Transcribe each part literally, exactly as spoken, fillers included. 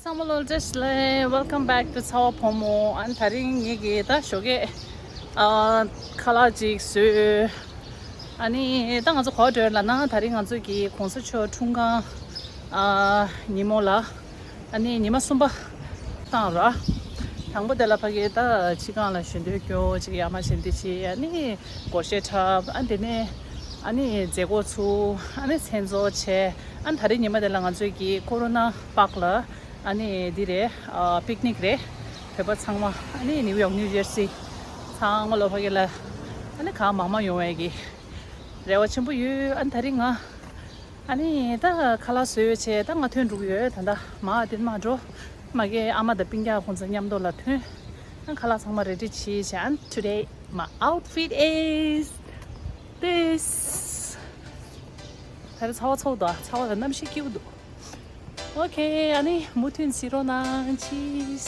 ཚང་མ་ལོ་བཀྲ་ཤིས་བདེ་ལེགས། Welcome back to ཚ་བ་བུ་མོ། ཨ་ནི་དེ་རིང་ངེད་ཀྱིས་ད་ཞོགས་ཀས་ཨ་ཁ་ལག་ཅིག་བཟོས། ཨ་ནི་ད་ང་ཚོ་ག་པར་འགྲོ་ཡོད་ལབ་ན། དེ་རིང་ང་ཚོ་གི་གོང་ས་མཆོག་འཁྲུངས་སྐར་ཨ་ཉིན་མོ་ལ། ཨ་ནི་ཉི་མ་གསུམ་པ་བཏང་ར། དང་པོ་དེ་ལ་ཕ་གི་ད་ཕྱི་སྒང་ལ་ཞལ་འདོན་སྐྱོར་ཅིག་ཡར་མར་ཞལ་འདེབས་བྱས། ཨ་ནི་སྒོར་གཞས་འཁྲབ། ཨ་དེ་ནས་ཨ་ནི་མཛད་སྒོ་ཚུགས། ཨ་ནི་མཚན་ཚོགས་བྱས། ཨ་ནི་དེ་རིང་ཉི་མ་དེ་ལ་ང་ཚོས་ཀྱི་ཀོ་རོ་ན་པཱརྐ་ལ་ཨ་ནི་འདི་རེད། ཨ་པིག་ནིག་རེད། བོད་པ་ཚང་མ། ཨ་ནི་ནིའུ་ཡོག་ནིའུ་ཇར་སི་ཚང་མ་ལོ་ཕ་གི་ལ་ཨ་ནི་གང་མང་མང་ཡོང་བའི་གི་རེ་བ་ཆེན་པོ་ཡོད། ཨ་ནི་དེ་རིང་ང་ཨ་ནི་ད་ཁ་ལག་བཟོས་བྱས་ད་ང་ཐོན་འགྲོ་གི་ཡོད། ད་ད་མ་དེ་མ་འགྲོ། མ་གི་ཨ་མ་དང་སྤུན་ཀྱག་ཁོང་ཚོ་མཉམ་དུ་ལ་ཐོན། ཨ་ཁ་ལག་ཚང་མ་རེ་ཌི་བྱས་བྱས། And today my outfit is this. ད་རེས་ཚ་བ་ཚ་བོ་འདུག་ཚ་བ་དང་གནམ་གཤིས་སྐྱིད་པོ་འདུག Okay, ཨ་ནི་མུ་མཐུད་གཟིགས་རོགས་གནང་། Cheers.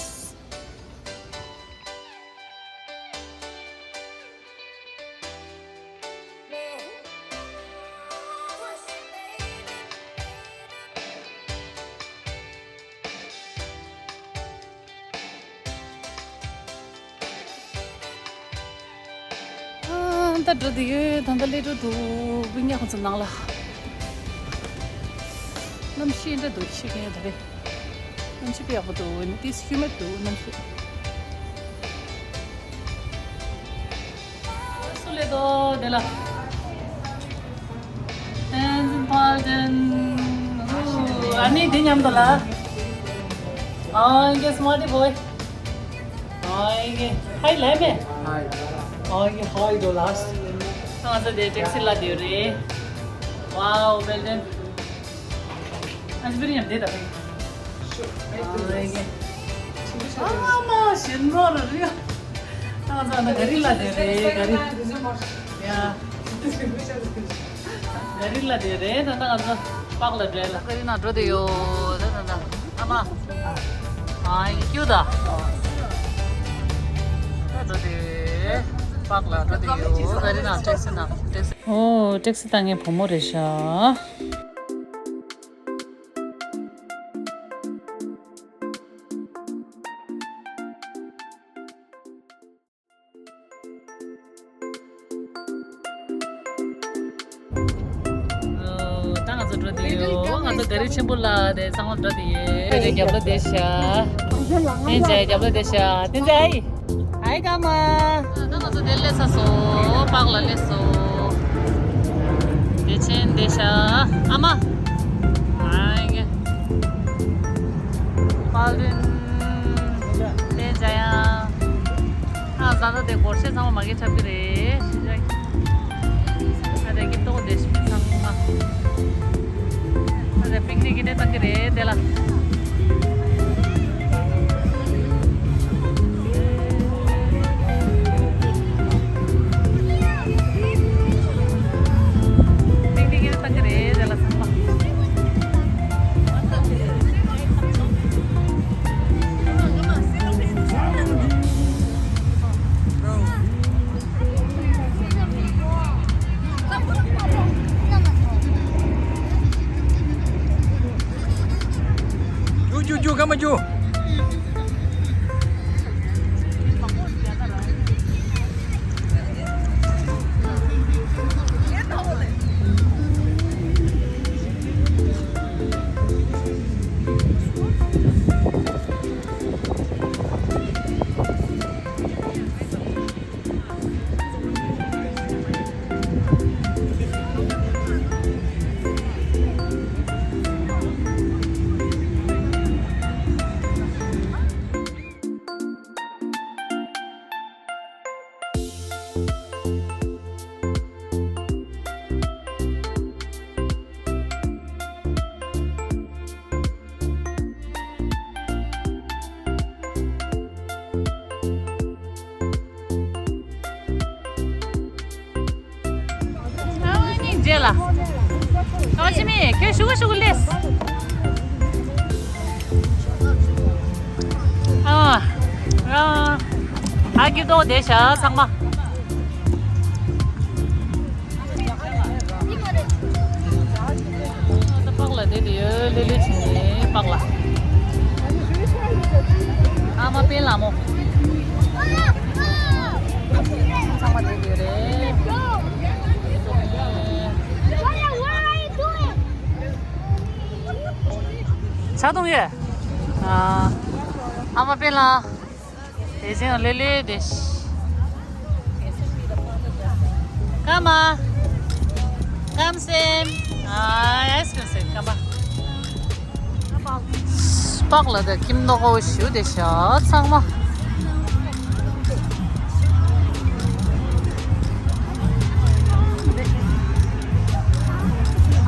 ཨ་ད་འགྲོ་དུས་ཡོད། ད་ད་སླེབས་འགྲོ་འདུག་སྤུན་ཀྱག་ཁོང་ཚོ་ནང་ལ། གནམ་གཤིས་འདྲ་འདུག་ཕྱི་རྒྱལ་ད་རེད། གནམ་གཤིས་དཔེ་ཡག་པོ་འདུག It is humid འདུག་གནམ་གཤིས། སུ་སླེབས་འདུག་དེ་ལ། Tenzin Palden. ཨ་ནི་དེ་མཉམ་དུ་ལ། ཨ་ཡེ་སི་མ་ཊི་བྷོ་ཡི། ཨ་ཡེ། Hi ལེ་མེ། Hi. ཨ་ཡེ་ཧའི་དོ་ལ། ང་ཚོ་དེ་ཊེག་སི་ལ་དེ་རེད། Wow, well done. ཨ་ཅི་བེ་རི་ཉམས་བདེ་ད་བེ། ཨ་མ་ཞེན་མོ་ར་རེད། ང་ཚོ་ཨ་ན་ག་རི་ལ་དེ་རེད། ག་རི། ཡ། ག་རི་ལ་དེ་རེད། ད་ལྟ་ང་ཚོ་པཱརྐ་ལ་འགྲོ་ལ། ག་རི་ནང་འགྲོ་དེ་ཡོད། ད་ད་ད་ཨ་མ། ཨ་ཡེ་ཀྱུ་ད། ད་འགྲོ་དེ། པཱརྐ་ལ་འགྲོ་དེ་ཡོད། ག་རི་ནང་ཊེག་སི་ནང་ཊེག་སི། ཨོ་ཊེག་སི་བཏང་མཁན་བུ་མོ་རེད་ཤག་ད་ང་ཚོ་འགྲོ་དེ་ཡོད། ང་ཚོ་ག་རི་ཆེན་པོ་ལ་དེ་ཚང་མ་འགྲོ་དེ་ཡོད། རྒྱབ་ལོགས་བསྡད་ཤག་བསྟན་འཇལ་རྒྱབ་ལོགས་བསྡད་ཤག་བསྟན་འཇལ་ཨའི། ཨའི་ཀ་མ། ད་ང་ཚོ་དེ་སླེབས་ཚར་སོང་། པཱརྐ་ལ་སླེབས་སོང་། བདེ་ཆེན་བསྡད་ཤག་ཨ་མ། ཨའི་ཀ། པཱརྐ་ལ་བསྟན་འཇལ་ཡ། ཨ་ཟ་ད་དེ་སྒོར་གཞས་ཚང་མ་མ་གི་འཁྲབ་ཀྱི་རེད། ཤི་ཇ་གི། ཨ་དེ་གི་ཏོག་དེ་ཤི་ཚང་མ། ཨ་དེ་པིག་ནིག་གི་དེ་བཏང་གི་རེད་དེ་ལ། པིག་ནིག་གི་དེ་བཏང་གི་རེད་དེ་ལ་ཚང་མ། རྒྱུག་རྒྱུག་རྒྱུག་ཁ་མ་རྒྱུག་རྗེས་ལ། ཨ་ཅི་མི་ཁྱོད་ཤུ་གུ་ཤུ་གུ་ལེས། ཨ། ཨ་ཀི་ཏོག་བསྡད་ཤག་ཚང་མ། ད་པག་ལ་བསྡད་དེ་ཡོད། ལེ་ལེ་བྱས་ནས་པག་ལ། ཆ་གཏོང་ཡོད། ཨ་ཨ་མ་པེ་ལ། དེ་ཅིང་ལེ་ལེ་དེ། ཀ་མ། ཀམ་སེམ། ཨ་ཨའི་སི་ཀྲིམ་སེམ་ཀ་མ། པག་ལ་དེ་ཁྱིམ་ནོ་གོ་ཞུ་དེ་ཤ་ཚང་མ།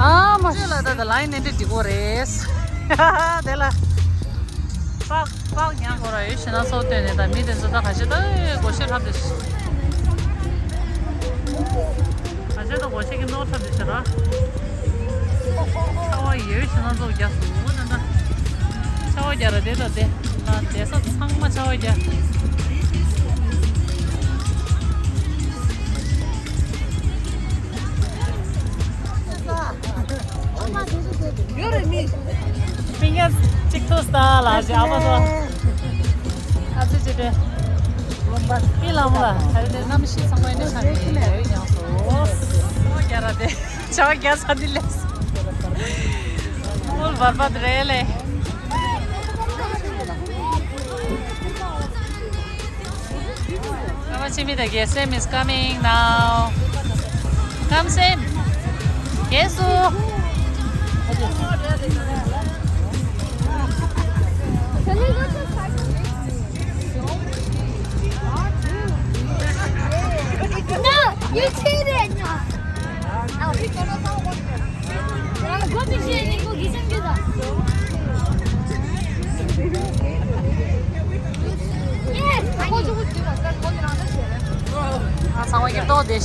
ཨ་མ་ཞུ་ལ་ད་ད་ལའི་ནེ་འདི་འགྲིག་གོ་རེད། དེ་ལ། པག་པག་ཉག་གོ་ར་ཡོད་ཤི་ན་སོ་བཏོན་ནས་ད་མི་དེ་ཚོ་ད་ག་ཤེད་ད་གོ་ཤེད་ལྷབ་དེ་ཤི། ག་ཤེད་ད་གོ་ཤེད་ཀྱི་ནོར་ལྷབ་དེ་ཤི་ར། ཆ་བ་ཡོད་ཤི་ན་སོ་རྒྱག་སོ་འོ་ད་ད། ཆ་བ་རྒྱག་ར་དེ་ད་དེ། ད་དེ་ས་ཚང་མ་ཆ་བ་རྒྱག་ཡོད་རེད་མི། སྤུན་ཀྱག་གཅིག་ཐུག་ས་ལ་ཞེ་ཨ་མ་ཚོ། ཨ་ཙི་ཅི་སྟེ། པི་ལ་མོ་ལ་ད་རེས་དེ་གནམ་གཤིས་ཚང་མ་ནི་ཁ་ནས་ཡོད་ཡང་སོ། རྒྱ་ར་དེ་བྱ་བ་རྒྱ་ས་འདི་ལས། ཨོལ་བར་བར་རེད་ལེ། Come on, Chimita, Sam is coming now. Come, Sam. Yes, no, you cheated. ཚང་མ་ཡིབ་ཏོག་དེ།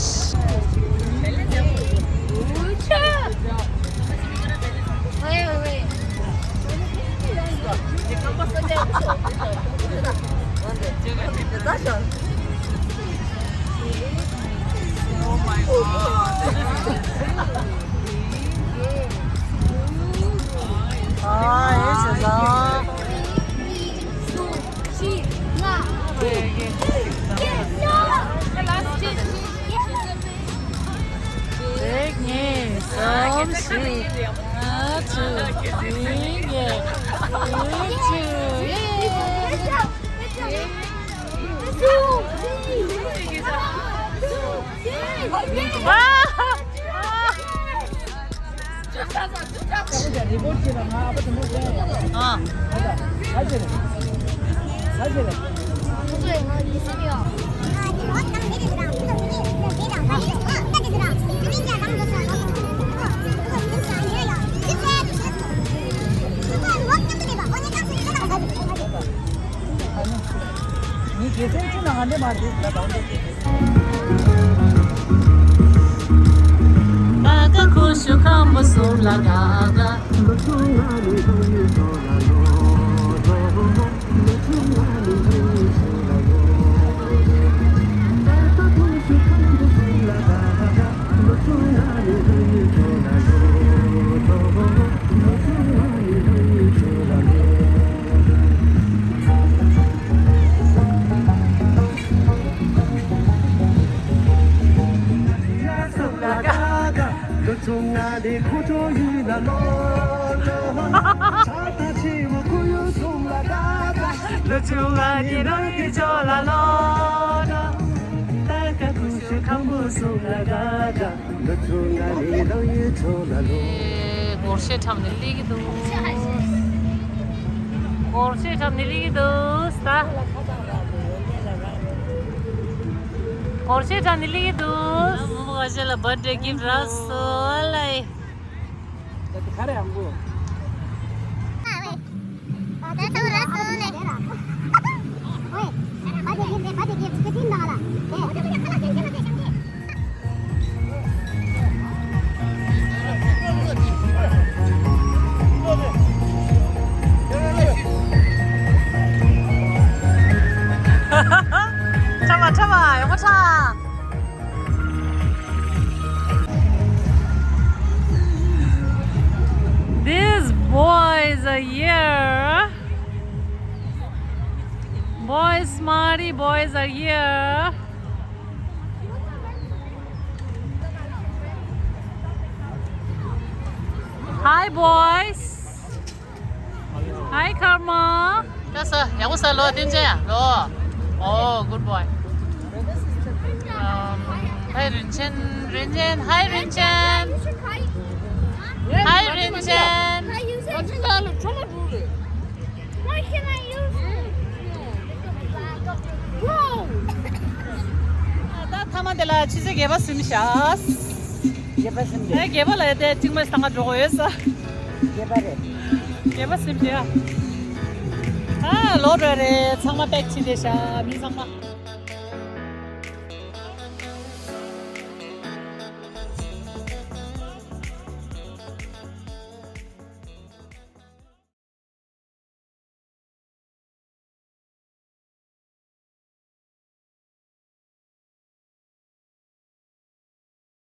སྒོར་གཞས་འཁྲབ་ནས་སླེབས་ཀྱི་འདུག་སྒོར་གཞས་འཁྲབ་ནས་སླེབས་ཀྱི་འདུག་ས། སྒོར་གཞས་འཁྲབ་ནས་སླེབས་ཀྱི་འདུག་མོ་མོ་ག་ཞེ་ལ་བར་ཐི་ཌེ་གིཕ་ཊི་རག་སོང་ལེ། འཁྲབ་པ་འཁྲབ་པ་ཡག་པོ་འཁྲབ། These boys are here. Boys, Smarty boys are here. Hi, boys. Hi Karma. ད་ས་ཡག་པོ་ས་ལོ་བསྟན་ཅན་ཡ་ལོ། Oh, good boy. Um, hi རིན་ཆེན། རིན་ཆེན། Hi རིན་ཆེན། Hi རིན་ཆེན། Why can't I use it? Whoa! ད་ཐ་མ་དེ་ལ་ཆུ་ཚོད་བརྒྱད་པ་ཟིན་ཤག་བརྒྱད་པ་ཟིན་ཨེ། བརྒྱད་པ་ལ་དེ་གཅིག་མ་ཞིག་ཐང་ག་འགྲོ་དགོས་ཡོད་ས། བརྒྱད་པ་རེད། བརྒྱད་པ་ཟིན་ཤག་ཨ་ལོ་རེ་རེ་ཚང་མ་པེག་ཕྱིན་བསྡད་ཤག་མི་ཚང་མ།